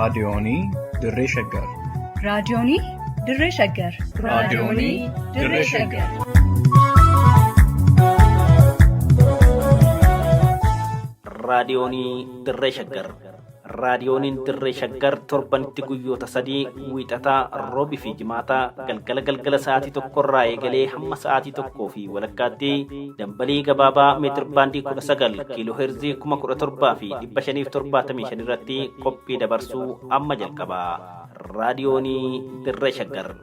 Raadiyoonii Dirree Shaggar. Raadiyoonii Dirree Shaggar. Raadiyoonii Dirree Shaggar. Raadiyoonii Dirree Shaggar. Raadiyooniin Dirree Shaggar torbanitti guyyoota sadii wiixataa, roobii fi jimaataa galgala galgala sa'aatii tokkorraa eegalee hamma sa'aatii tokkoo fi walakkaatti dambalii gabaabaa meetir baandii 19 kiiloo heerzii 17,575 irratti qophii dabarsuu amma jalqaba. Raadiyoonii Dirree Shaggar.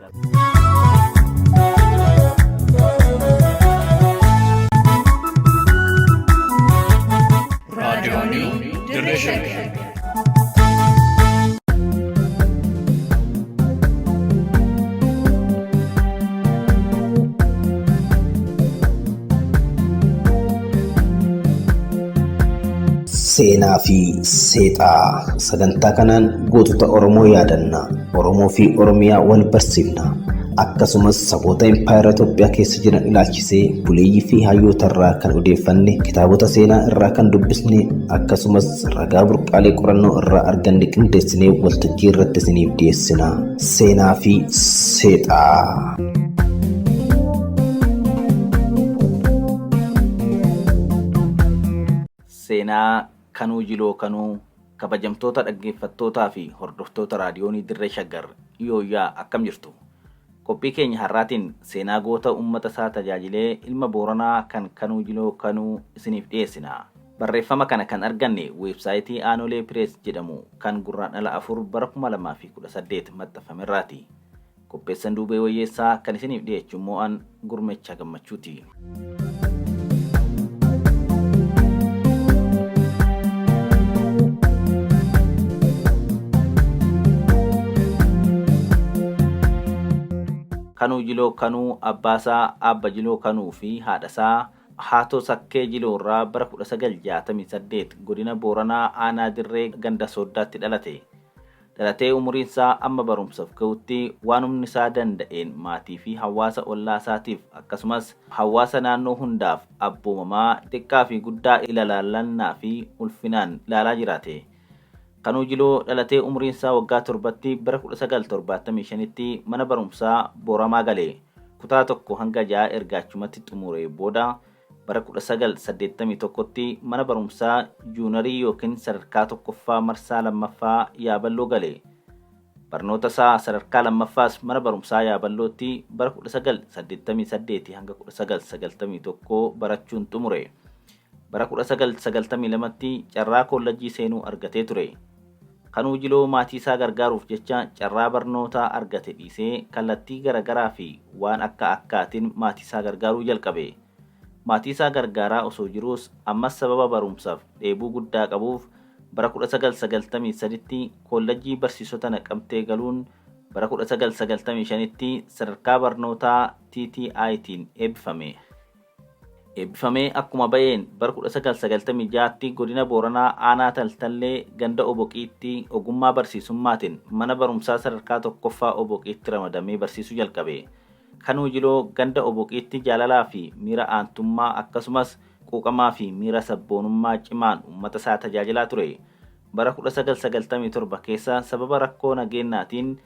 Raadiyoonii Dirree Shaggar. Seenaa fi seexaa sagantaa kanaan gootota Oromoo yaadanna. Oromoo fi Oromiyaa wal barsiifna. Akkasumas saboota impaayera Itoophiyaa keessa jiran ilaalchisee buleeyyii fi hayyoota irraa kan odeeffanne, kitaabota seenaa irraa kan dubbisne, akkasumas ragaa burqaalee qorannoo irraa arganne qindeessinee waltajjii irratti isiniif dhiyeessina. Seenaa fi seexaa. Seenaa Kanuu Jiloo Kanuu kabajamtoota dhaggeeffattootaa fi hordoftoota raadiyoonii Dirree Shaggar yooyyaa akkam jirtu. Qophii keenya har'aatiin seenaa goota uummata isaa tajaajilee ilma Booranaa kan Kanuu Jiloo Kanuu isiniif dhiyeessina. Barreeffama kana kan arganne weebsaayitii Aanolee Pirees jedhamu kan Gurraandhala 4 bara 2018 maxxanfamerraati. Qopheessan Duubee Wayyeessaa kan isiniif dhiyeechu immoo an Gurmeechaa Gammachuuti. Kanuu Jiloo Kanuu abbaasaa Aabba Jiloo Kanuu fi haadhasaa Haatoo Sakkee Jiloo irraa bara 1968 godina Booranaa aanaa Dirree ganda Sooddaatti dhalate. Dhalatee umuriin isaa amma barumsaf gahutti waan humni isaa danda'een maatii fi hawaasa ollaa isaatiif akkasumas hawaasa naannoo hundaaf abboomamaa xiqqaa fi guddaa ilalaallannaa fi ulfinaan ilaalaa jiraate. Kanuu Jiloo dhalatee umuriin isaa waggaa torbatti bara 1975tti mana barumsaa Booramaa gale. Kutaa 1 hanga 6 erga achumatti xumuree booda Bara 1981tti mana barumsaa juunarii yookiin sadarkaa tokkoffaa marsaa lammaffaa Yaaballoo gale. Barnoota isaa sadarkaa lammaffaas mana barumsaa Yaaballootti bara 1988 hanga 1991 barachuun xumure. Bara 1992tti carraa koollajjii seenuu argatee ture. Kanuu Jiloo maatiisaa gargaaruuf jecha carraa barnootaa argate dhiisee kallattii garagaraa fi waan akka akkaatiin maatiisaa gargaaruu jalqabe. Maatiisaa gargaaraa osoo jiruus ammas sababa barumsaaf dheebuu guddaa qabuuf bara 1993tti Koollajjii Barsiisota Naqamtee galuun bara 1995tti sadarkaa barnootaa TTItiin eebbifame. Eebbifamee akkuma ba'een bara 1996tti Godina Booranaa Aanaa Taltallee ganda Oboqiitti ogummaa barsiisummaatiin mana barumsaa sadarkaa tokkoffaa Oboqiitti ramadamee barsiisuu jalqabe. Kanuu Jiloo ganda Oboqiitti jaalalaa fi miira aantummaa akkasumas quuqamaa fi miira sabboonummaa cimaan uummata isaa tajaajilaa ture. Bara 1997 keessa sababa rakkoo nageennaatiin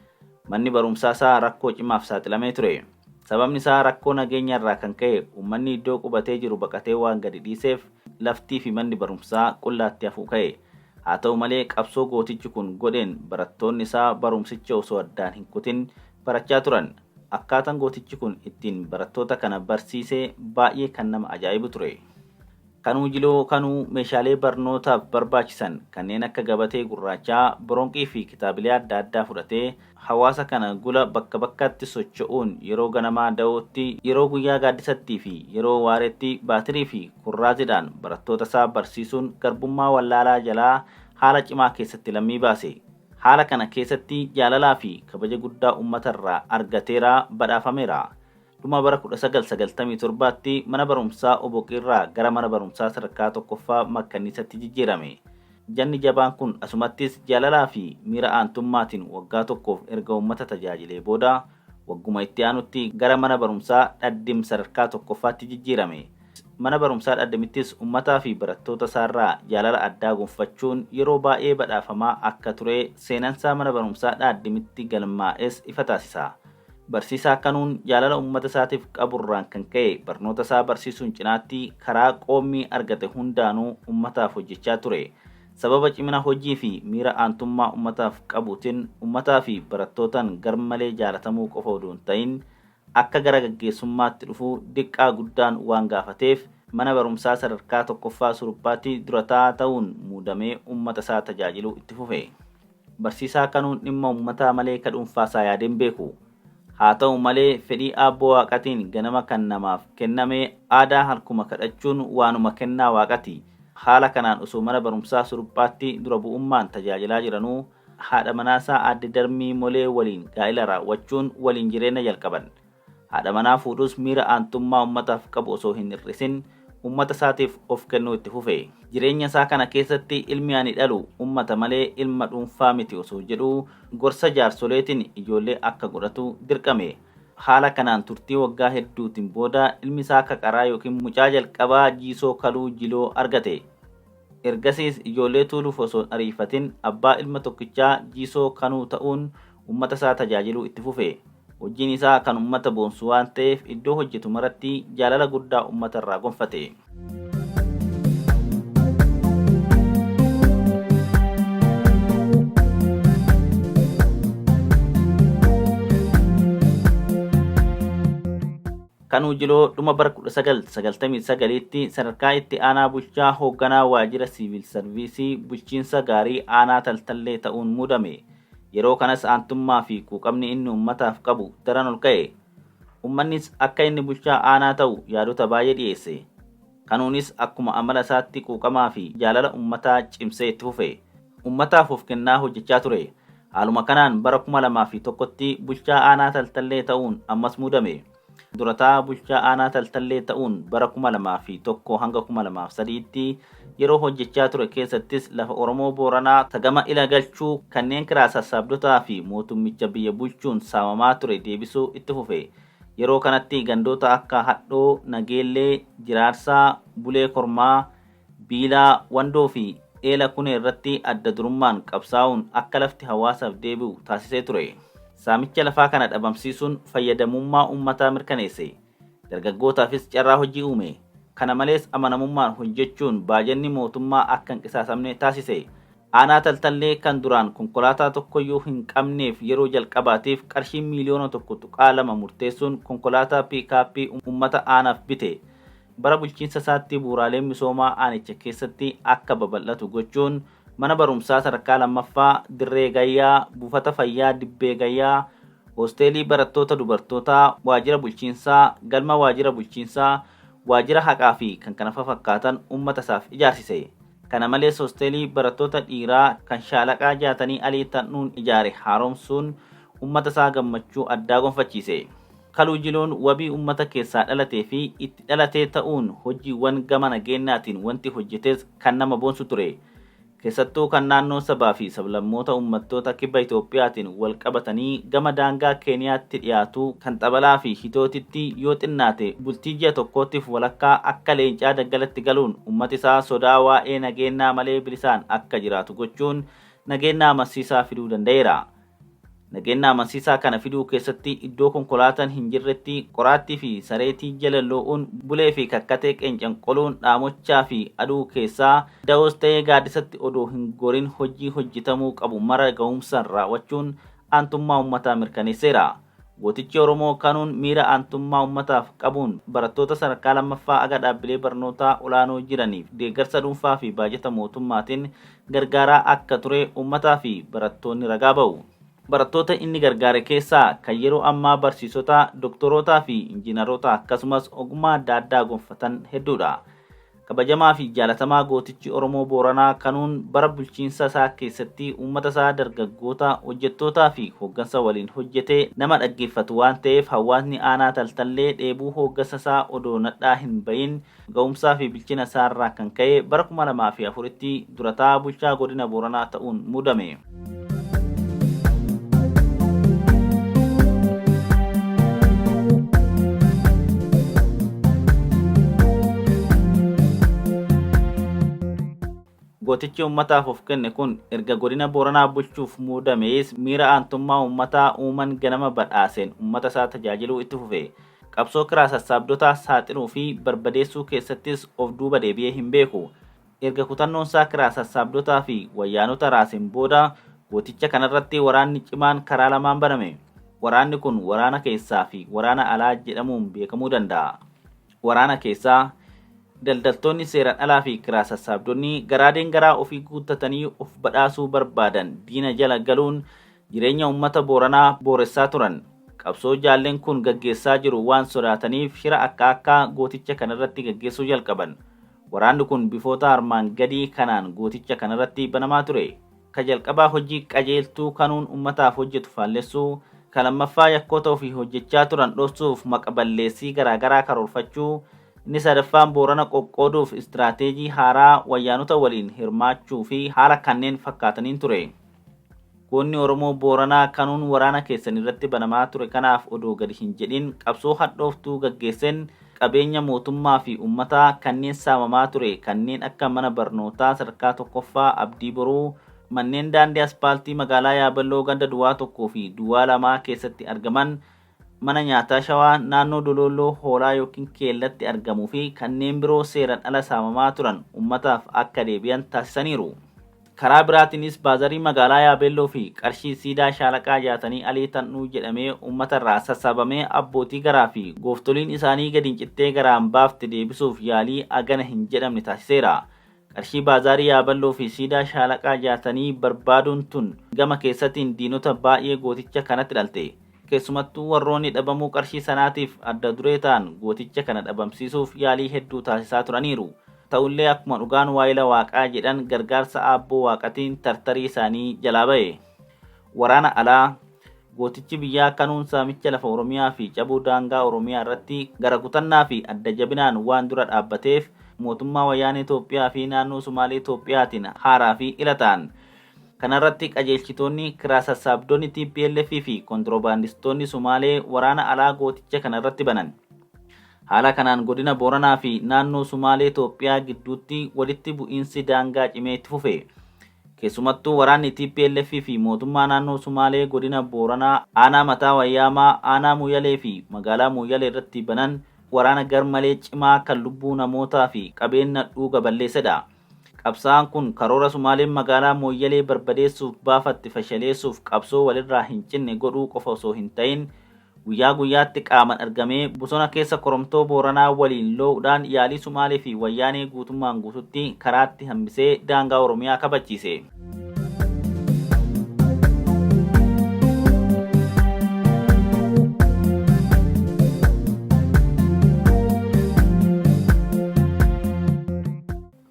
manni barumsaa isaa rakkoo cimaaf saaxilamee ture. Sababni isaa rakkoo nageenya irraa kan ka'e uummanni iddoo qubatee jiru baqatee waan gadi dhiiseef laftii fi manni barumsaa qullaatti hafuu ka'e. Haa ta'u malee qabsoo gootichi kun godheen barattoonni isaa barumsicha osoo addaan hin kutin barachaa turan. Akkaatan gootichi kun ittiin barattoota kana barsiise baay'ee kan nama ajaa'ibu ture. Kanuu Jiloo Kanuu meeshaalee barnootaaf barbaachisan kanneen akka gabatee gurraachaa, boronqii fi kitaabilee adda addaa fudhatee hawaasa kana gula bakka bakkatti socho'uun yeroo ganamaa dawootti, yeroo guyyaa gaaddisattii fi yeroo waareetti baatirii fi kurraazidhaan barattoota isaa barsiisuun garbummaa wallaalaa jalaa haala cimaa keessatti lammii baase. Haala kana keessatti jaalalaa fi kabaja guddaa uummata irraa argateera, badhaafameera. Dhuma bara 1997tti mana barumsaa Oboqiirraa gara mana barumsaa sadarkaa tokkoffaa Makkanniisatti jijjiirame. Janni jabaan kun asumattis jaalalaa fi miira aantummaatiin waggaa tokkoof erga uummata tajaajilee booda wagguma itti aanutti gara mana barumsaa Dhaddim sadarkaa tokkoffaatti jijjiirame. Mana barumsaa Dhaaddamittis uummataa fi barattoota isaarraa jaalala addaa gonfachuun yeroo baay'ee badhaafamaa akka ture seenansaa mana barumsaa Dhaaddamitti galmaa'es ifa taasisa. Barsiisaa Kanuun jaalala uummata isaatiif qaburraan kan ka'e barnoota isaa barsiisuun cinaatti karaa qoommii argate hundaanuu uummataaf hojjechaa ture. Sababa cimina hojii fi miira aantummaa uummataaf qabuutiin uummataa fi barattootaan garmalee jaalatamuu qofa odoo hin ta'in akka gara gaggeessummaatti dhufuu diqqaa guddaan waan gaafateef mana barumsaa sadarkaa tokkoffaa Suruphaatti durataa ta'uun muudamee uummata isaa tajaajiluu itti fufe. Barsiisaa Kanuun dhimma uummataa malee ka dhuunfaa isaa yaadeen beeku. Haa ta'u malee fedhii aabboo waaqatiin ganama kan namaaf kenname aadaa harkuma kadhachuun waanuma kennaa waaqati. Haala kanaan osoo mana barumsaa Suruphaatti dura bu'ummaan tajaajilaa jiranuu haadha manaasaa aadde Darmii Molee waliin gaa'ila raawwachuun waliin jireenya jalqaban. Haadha manaa fuudhus miira aantummaa uummataaf qabu osoo hin hir'isin uummata isaatiif of kennuu itti fufe. Jireenya isaa kana keessatti ilmi ani dhalu uummata malee ilma dhuunfaa miti osoo jedhuu gorsa jaarsoleetiin ijoollee akka godhatu dirqame. Haala kanaan turtii waggaa hedduutiin booda ilmi isaa kaqaraa yookiin mucaa jalqabaa Jiisoo Kaluu Jiloo argate. Ergasiis ijoollee tuuluuf osoo hin ariifatin abbaa ilma tokkichaa Jiisoo Kanuu ta'uun uummata isaa tajaajiluu itti fufe. Hojiin isaa kan uummata boonsu waan ta'eef iddoo hojjetu maratti jaalala guddaa uummata irraa gonfate. Kanuu Jiloo dhuma bara 1999tti sadarkaa itti aanaa bulchaa hoogganaa waajjira siviil sarviisii bulchiinsa gaarii aanaa Taltallee ta'uun muudame. Yeroo kanas aantummaa fi quuqamni inni uummataaf qabu daran ol ka'e. Uummannis akka inni bulchaa aanaa ta'u yaadota baay'ee dhiyeesse. Kanuunis akkuma amala isaatti quuqamaa fi jaalala uummataa cimsee itti fufe. Uummataaf of kennaa hojjechaa ture. Haaluma kanaan bara 2001tti bulchaa aanaa Taltallee ta'uun ammas muudame. Durataa bulchaa aanaa Taltallee ta'uun bara 2001 hanga 2003tti yeroo hojjechaa ture keessattis lafa Oromoo Booranaa tagama ila galchuu kanneen kiraa sassaabdotaa fi mootummicha biyya bulchuun saamamaa ture deebisuu itti fufe. Yeroo kanatti gandoota akka Hadhoo, Nageellee, Jiraarsaa, Bulee Kormaa, Biilaa, Wandoo fi Eela Kunee irratti adda durummaan qabsaa'uun akka lafti hawaasaaf deebi'u taasisee ture. Saamicha lafaa kana dhabamsiisuun fayyadamummaa uummataa mirkaneesse. Dargaggootaafis carraa hojii uume. Kana malees amanamummaan hojjechuun baajanni mootummaa akka hin qisaasamne taasise. Aanaa Taltallee kan duraan konkolaataa tokkoyyuu hin qabneef yeroo jalqabaatiif qarshii miiliyoona 1.2 murteessuun konkolaataa piikaappii uummata aanaaf bite. Bara bulchiinsa isaatti bu'uuraaleen misoomaa aanicha keessatti akka babal'atu gochuun mana barumsaa sadarkaa lammaffaa Dirree Gayyaa, buufata fayyaa Dibbee Gayyaa, hoosteelii barattoota dubartootaa, waajjira bulchiinsaa, galma waajjira bulchiinsaa, waajjira haqaa fi kan kana fakkaatan uummata isaaf ijaarsise. Kana malees hoosteelii barattoota dhiiraa kan shaalaqaa Jaatanii Alii Tan'uun ijaare haaromsuun uummata isaa gammachuu addaa gonfachiise. Kaluu Jiloon wabii uummata keessaa dhalatee fi itti dhalatee ta'uun hojiiwwan gama nageenyaatiin wanti hojjetes kan nama boonsu ture. Keessattuu kan naannoo sabaa fi sablammoota uummattoota kibba Itoophiyaatiin wal qabatanii gama daangaa Keeniyaatti dhiyaatu kan Xabalaa fi Hitootitti yoo xinnaate bultii ji'a tokkootiif walakkaa akka leencaa daggalatti galuun uummati isaa sodaa waa'ee nageenyaa malee bilisaan akka jiraatu gochuun nageenya amansiisaa fiduu danda'eera. Nageenya amansiisaa kana fiduu keessatti iddoo konkolaataan hin jirretti qoraattii fi sareetii jala loo'uun bulee fi kakkatee qeencan qoluun dhaamochaa fi aduu keessaa da'oos ta'ee gaaddisatti odoo hin gorin hojii hojjetamuu qabu mara ga'umsaan raawwachuun aantummaa uummataa mirkaneesseera. Gootichi Oromoo Kanuun miira aantummaa uummataaf qabuun barattoota sadarkaa lammaffaa aga dhaabbilee barnootaa olaanoo jiraniif deeggarsa dhuunfaa fi baajata mootummaatiin gargaaraa akka ture uummataa fi barattoonni ragaa ba'u. Barattoota inni gargaare keessaa kan yeroo ammaa barsiisota, doktorootaa fi injiinaroota akkasumas ogummaa adda addaa gonfatan hedduudha. Kabajamaa fi jaalatamaa gootichi Oromoo Booranaa Kanuun bara bulchiinsa isaa keessatti uummata isaa dargaggoota, hojjettootaa fi hooggansa waliin hojjetee nama dhaggeeffatu waan ta'eef hawaasni aanaa Taltallee dheebuu hooggansa isaa odoo nadhaa hin bahin ga'umsaa fi bilchina isaarraa kan ka'e bara 2004tti durataa bulchaa godina Booranaa ta'uun muudame. Gootichi uummataaf of kenne kun erga godina Booranaa bulchuuf muudamees miira aantummaa uummataa uuman ganama badhaaseen uummata isaa tajaajiluu itti fufe. Qabsoo kiraa sassaabdotaa saaxiluu fi barbadeessuu keessattis of duuba deebi'ee hin beeku. Erga kutannoon isaa kiraa sassaabdotaa fi wayyaanota raaseen booda gooticha kanarratti waraanni cimaan karaa lamaan baname. Waraanni kun waraana keessaa fi waraana alaa jedhamuun beekamuu danda'a. Waraana keessaa daldaltoonni seeraan alaa fi kiraa sassaabdonni garaadeen garaa ofii guuttatanii of badhaasuu barbaadan diina jala galuun jireenya uummata Booranaa booressaa turan. Qabsoo jaalleen kun gaggeessaa jiru waan sodaataniif shira akka akkaa gooticha kanarratti gaggeessuu jalqaban. Waraanni kun bifoota armaan gadii kanaan gooticha kanarratti banamaa ture. Ka jalqabaa hojii qajeeltuu kanuun uummataaf hojjetu faallessuu, ka lammaffaa yakkoota ofii hojjechaa turan dhoksuuf maqa balleessii garaagaraa karoorfachuu, inni sadaffaan Boorana qoqqooduuf istiraateejii haaraa wayyaanota waliin hirmaachuu fi haala kanneen fakkaataniin ture. Goonni Oromoo Booranaa kanuun waraana keessan irratti banamaa ture kanaaf odoo gadi hin jedhin qabsoo hadhooftuu gaggeesseen qabeenya mootummaa fi uummataa kanneen saamamaa ture kanneen akka mana barnootaa sadarkaa tokkoffaa Abdii Boruu, manneen daandii aspaaltii magaalaa Yaaballoo ganda Duwwaa 1 fi Duwwaa 2 keessatti argaman, mana nyaataa Shawaa naannoo Dololloo Hoolaa yookiin Keellatti argamuu fi kanneen biroo seeraan ala saamamaa turan uummataaf akka deebi'an taasisaniiru. Karaa biraatiinis baazarii magaalaa Yaabelloo fi qarshii siidaa shaalaqaa jaatanii Alii Tan'uu jedhamee uummatarraa sassaabamee abbootii garaa fi gooftoliin isaanii gadi cittee garaan baafte deebisuuf yaalii agana hin jedhamne taasiseera. Qarshii baazaarii Yaabelloo fi siidaa shaalaqaa jaatanii barbaaduun tun gama keessattiin diinota baay'ee gooticha kanatti dhalte. Keessumattuu warroonni dhabamuu qarshii sanaatiif adda duree ta'an gooticha kana dhabamsiisuuf yaalii hedduu taasisaa turaniiru. Ta'ullee akkuma dhugaan waayila waaqaa jedhan gargaarsa aabboo waaqatiin tartarii isaanii jalaa ba'e. Waraana alaa gootichi biyyaa kanuun saamicha lafa Oromiyaa fi cabuu daangaa Oromiyaa irratti gara kutannaa fi adda jabinaan waan dura dhaabbateef mootummaa wayyaanee Itoophiyaa fi naannoo Sumaalee Itoophiyaatiin haaraa fi ila ta'an. Kanarratti qajeelchitoonni kiraa sassaabdonni TPLF fi kontiroobaandistoonni Sumaalee waraana alaa gooticha kanarratti banan. Haala kanaan godina Booranaa fi naannoo Sumaalee Itoophiyaa gidduutti walitti bu'iinsi daangaa cimee itti fufe. Keessumattuu waraanni TPLF fi mootummaa naannoo Sumaalee godina Booranaa aanaa Mataa Wayyaamaa, aanaa Muuyalee fi magaalaa Muuyalee irratti banan waraana garmalee cimaa kan lubbuu namootaa fi qabeenya dhuuga balleessedha. Qabsaa'aan kun karoora Sumaaleen magaalaa Mooyyalee barbadeessuuf baafatte fashaleessuuf qabsoo walirraa hin cinne godhuu qofa osoo hin ta'in guyyaa guyyaatti qaaman argamee bosona keessa koromtoo Booranaa waliin loo'uudhaan yaalii Sumaalee fi wayyaanee guutummaan guututti karaatti hambisee daangaa Oromiyaa kabachiise.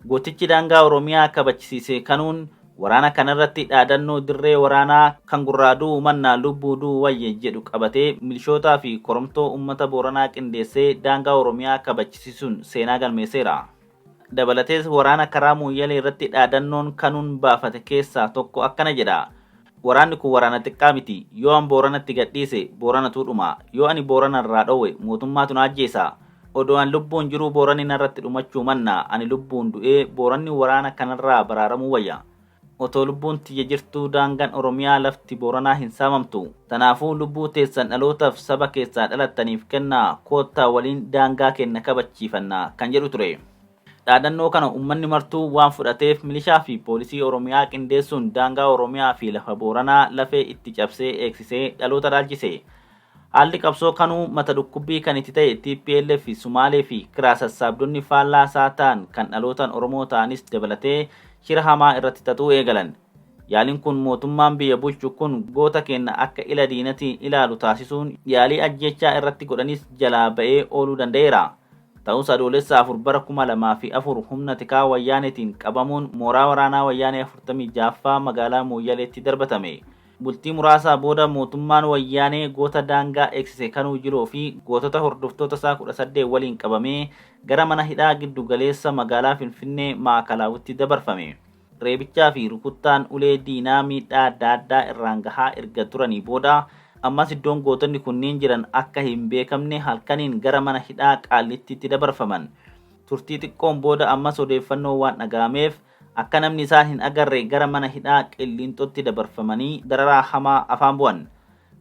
Gootichi daangaa Oromiyaa kabachisiise kanuun waraana kanarratti dhaadannoo dirree waraanaa kan gurraa du'u mannaa lubbuu du'u wayye jedhu qabatee milishootaa fi koromtoo uummata Booranaa qindeessee daangaa Oromiyaa kabachisiisuun seenaa galmeesseera. Dabalatees waraana karaa Mooyyalee irratti dhaadannoon kanuun baafate keessaa tokko akkana jedha. Waraanni kun waraana xiqqaa miti. Yoo an Booranatti gadhiise Booranatu dhuma. Yoo ani Boorana irraa dhoowwe mootummaatu na ajjeesa. Odoo an lubbuun jiruu Booranni narratti dhumachuu mannaa ani lubbuun du'ee Booranni waraana kanarraa baraaramuu wayya. Otoo lubbuun tiyya jirtuu daangaan Oromiyaa lafti Booranaa hin saamamtu. Tanaafuu lubbuu teessan dhalootaaf saba keessaa dhalattaniif kennaa koottaa waliin daangaa kenna kabachiifannaa kan jedhu ture. Dhaadannoo kana uummanni martuu waan fudhateef milishaa fi poolisii Oromiyaa qindeessuun daangaa Oromiyaa fi lafa Booranaa lafee itti cabsee eegsisee dhaloota dhaalchise. Haalli qabsoo kanuu mata dhukkubbii kan itti ta'e TPLF fi Sumaalee fi kiraa sassaabdonni faallaa isaa ta'an kan dhalootaan Oromoo ta'anis dabalatee shira hamaa irratti xaxuu eegalan. Yaaliin kun mootummaan biyya bulchu kun goota keenya akka ila diinatiin ilaalu taasisuun yaalii ajjechaa irratti godhanis jalaa ba'ee ooluu danda'eera. Ta'us adoolessa 4 bara 2004 humna tikaa wayyaaneetiin qabamuun mooraa waraanaa wayyaanee 46ffaa magaalaa Mooyyaleetti darbatame. Bultii muraasaa booda mootummaan wayyaanee goota daangaa eegsise kanuu jiruu fi gootota hordoftoota isaa 18 waliin qabamee gara mana hidhaa giddu galeessa magaalaa Finfinnee Maakalaawwitti dabarfame. Reebichaa fi rukuttaan ulee diinaa miidhaa adda addaa irraan gahaa erga turanii booda ammas iddoon gootonni kunniin jiran akka hin beekamne halkaniin gara mana hidhaa Qaallittiitti dabarfaman. Turtii xiqqoon booda ammas odeeffannoo waan dhaga'ameef Akka namni isaan hin agarre gara mana hidhaa Qilliinxootti dabarfamanii dararaa hamaa afaan bu'an.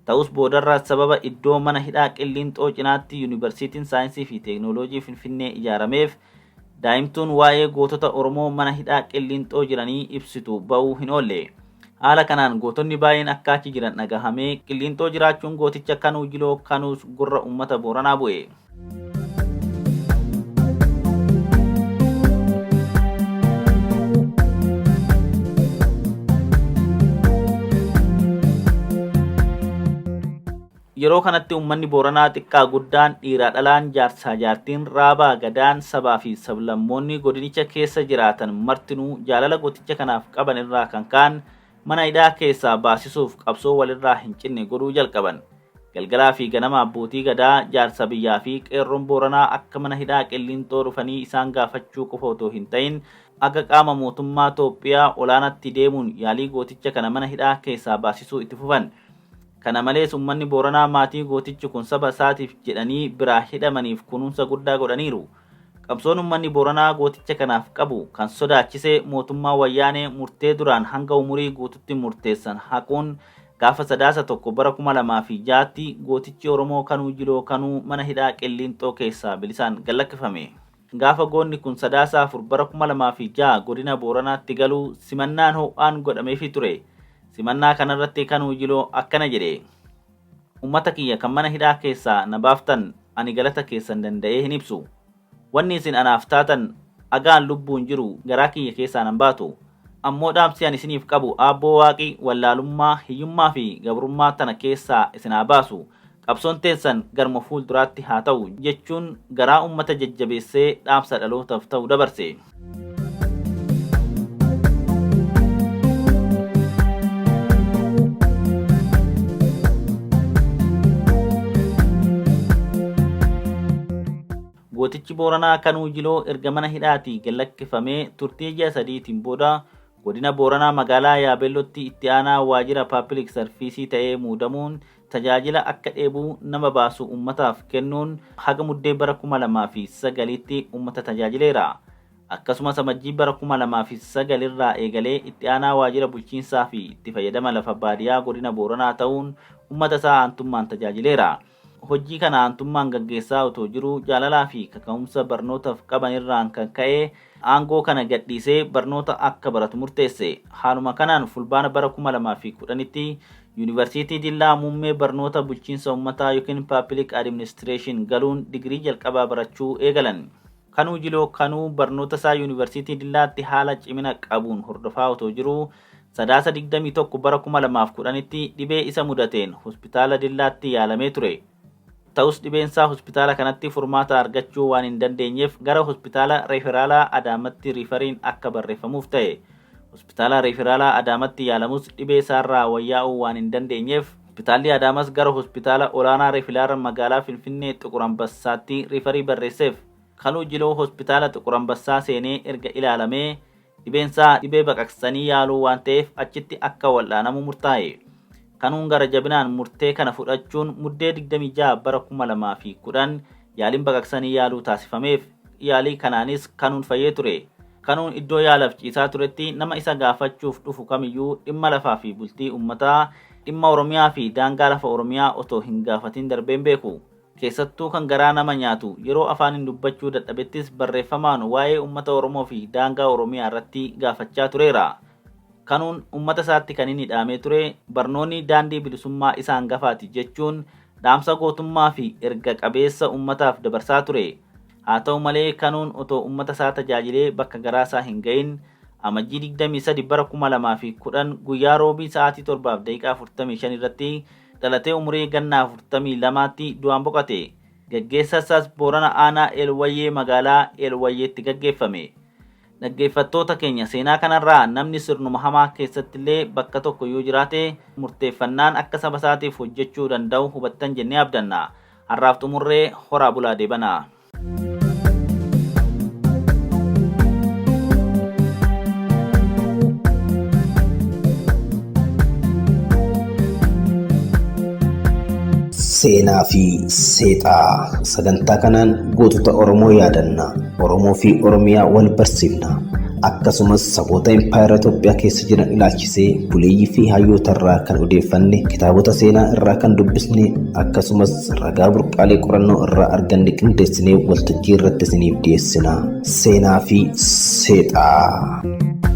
Ta'us boodarra sababa iddoo mana hidhaa Qilliinxoo cinaatti Yuunivarsiitiin Saayinsii fi Teeknooloojii Finfinnee ijaarameef daa'imtuun waa'ee gootota Oromoo mana hidhaa Qilliinxoo jiranii ibsitu ba'uu hin oolle. Haala kanaan gootonni baay'een akka achi jiran dhagahamee Qilliinxoo jiraachuun gooticha Kanuu Jiloo Kanuus gurra uummata Booranaa bu'e. Yeroo kanatti uummanni Booranaa xiqqaa guddaan, dhiiraa dhalaan, jaarsaa jaartiin, raabaa gadaan, sabaa fi sablammoonni godinicha keessa jiraatan martinuu jaalala gooticha kanaaf qaban irraa kan ka'an mana hidhaa keessaa baasisuuf qabsoo walirraa hin cinne godhuu jalqaban. Galgalaa fi ganama abbootii gadaa, jaarsa biyyaa fi qeerroon Booranaa akka mana hidhaa Qilliinxoo dhufanii isaan gaafachuu qofa otoo hin ta'in akka qaama mootummaa Toophiyaa olaanaatti deemuun yaalii gooticha kana mana hidhaa keessaa baasisuu itti fufan. Kana malees uummanni Booranaa maatii gootichi kun saba isaatiif jedhanii biraa hidhamaniif kunuunsa guddaa godhaniiru. Qabsoon uummanni Booranaa gooticha kanaaf qabu kan sodaachise mootummaa Wayyaanee murtee duraan hanga umurii guututti murteessan haquun gaafa Sadaasa 1 bara 2006tti gootichi Oromoo Kanuu Jiloo Kanuu mana hidhaa Qilliinxoo keessaa bilisaan gallakkifame. Gaafa goonni kun Sadaasa 4 bara 2006 godina Booranaatti galu simannaan ho'aan godhameefii ture. Simannaa kanarratti Kanuu Jiloo akkana jedhe. Uummata kiyya kan mana hidhaa keessaa na baaftan ani galata keessan danda'ee hin ibsu. Wanni isin anaaf taatan agaan lubbuun jiru garaa kiyya keessaa nan baatu. Ammoo dhaamsi ani isiniif qabu aabboo waaqi wallaalummaa, hiyyummaa fi gabrummaa tana keessaa isin haa baasu. Qabsoon teessan garuma fuulduraatti haa ta'u jechuun garaa uummata jajjabeessee dhaamsa dhalootaaf ta'u dabarse. Gootichi Booranaa Kanuu Jiloo erga mana hidhaatii gallakkifamee turtii ji'a sadiitiin booda godina Booranaa magaalaa Yaabellootti itti aanaa waajjira paabilik sarfiisii ta'ee muudamuun tajaajila akka dheebuu nama baasu uummataaf kennuun haga muddee bara 2009tti uummata tajaajileera. Akkasumas amajjii bara 2009 irraa eegalee itti aanaa waajjira bulchiinsaa fi itti fayyadama lafa baadiyaa godina Booranaa ta'uun uummata isaa aantummaan tajaajileera. Hojii kana aantummaan gaggeessaa otoo jiruu jaalalaa fi kaka'umsa barnootaaf qaban irraan kan ka'e aangoo kana gadhiisee barnoota akka baratu murteesse. Haaluma kanaan fulbaana bara 2010tti Yuunivarsiitii Dillaa muummee barnoota bulchiinsa uummataa yookiin Public Administration galuun digirii jalqabaa barachuu eegalan. Kanuu Jiloo Kanuu barnoota isaa Yuunivarsiitii Dillaatti haala cimina qabuun hordofaa otoo jiruu Sadaasa 21 bara 2010tti dhibee isa mudateen hospitaala Dillaatti yaalamee ture. Ta'us dhibeensaa hospitaala kanatti furmaata argachuu waan hin dandeenyeef gara hospitaala reeferaalaa Adaamatti riifariin akka barreeffamuuf ta'e. Hospitaala reeferaalaa Adaamatti yaalamus dhibee isaarraa wayyaa'uu waan hin dandeenyeef hospitaalli Adaamas gara hospitaala olaanaa reefilaara magaalaa Finfinnee Xuqur Ambassaatti riifarii barreesseef. Kanuu Jiloo hospitaala Xuqur Ambassaa seenee erga ilaalamee dhibeensaa dhibee baqaqsanii yaaluu waan ta'eef achitti akka wal'aanamu murtaa'e. Kanuun gara jabinaan murtee kana fudhachuun muddee 26 bara 2010 yaaliin baqaqsanii yaaluu taasifameef. Yaalii kanaanis Kanuun fayyee ture. Kanuun iddoo yaalaaf ciisaa turetti nama isa gaafachuuf dhufu kamiyyuu dhimma lafaa fi bultii uummataa, dhimma Oromiyaa fi daangaa lafa Oromiyaa otoo hin gaafatin darbeen beeku. Keessattuu kan garaa nama nyaatu yeroo afaaniin dubbachuu dadhabettis barreeffamaan waa'ee uummata Oromoo fi daangaa Oromiyaa irratti gaafachaa tureera. Kanuun uummata isaatti kan inni dhaamee ture barnoonni daandii bilisummaa isa hangafaati jechuun dhaamsa gootummaa fi erga qabeessa uummataaf dabarsaa ture. Haa ta'u malee Kanuun otoo uummata isaa tajaajilee bakka garaa isaa hin ga'in amajjii 23 bara 2010 guyyaa roobii sa'aatii 7:45 irratti dhalatee umurii ganna 42tti du'aan boqote. Gaggeessa isaas Boorana aanaa Eelwayyee magaalaa Eelwayyeetti gaggeeffame. Dhaggeeffattoota keenya seenaa kanarraa namni sirnuma hamaa keessattillee bakka tokko yoo jiraate murteeffannaan akka saba isaatiif hojjechuu danda'u hubattan jennee abdanna. Har'aaf xumurree horaa bulaa deebanaa. Seenaa fi seexaa sagantaa kanaan gootota Oromoo yaadanna. Oromoo fi Oromiyaa wal barsiifna. Akkasumas saboota impaayera Itoophiyaa keessa jiran ilaalchisee buleeyyii fi hayyoota irraa kan odeeffanne, kitaabota seenaa irraa kan dubbisne, akkasumas ragaa burqaalee qorannoo irraa arganne qindeessinee waltajjii irratti isiniif dhiyeessina. Seenaa fi seexaa.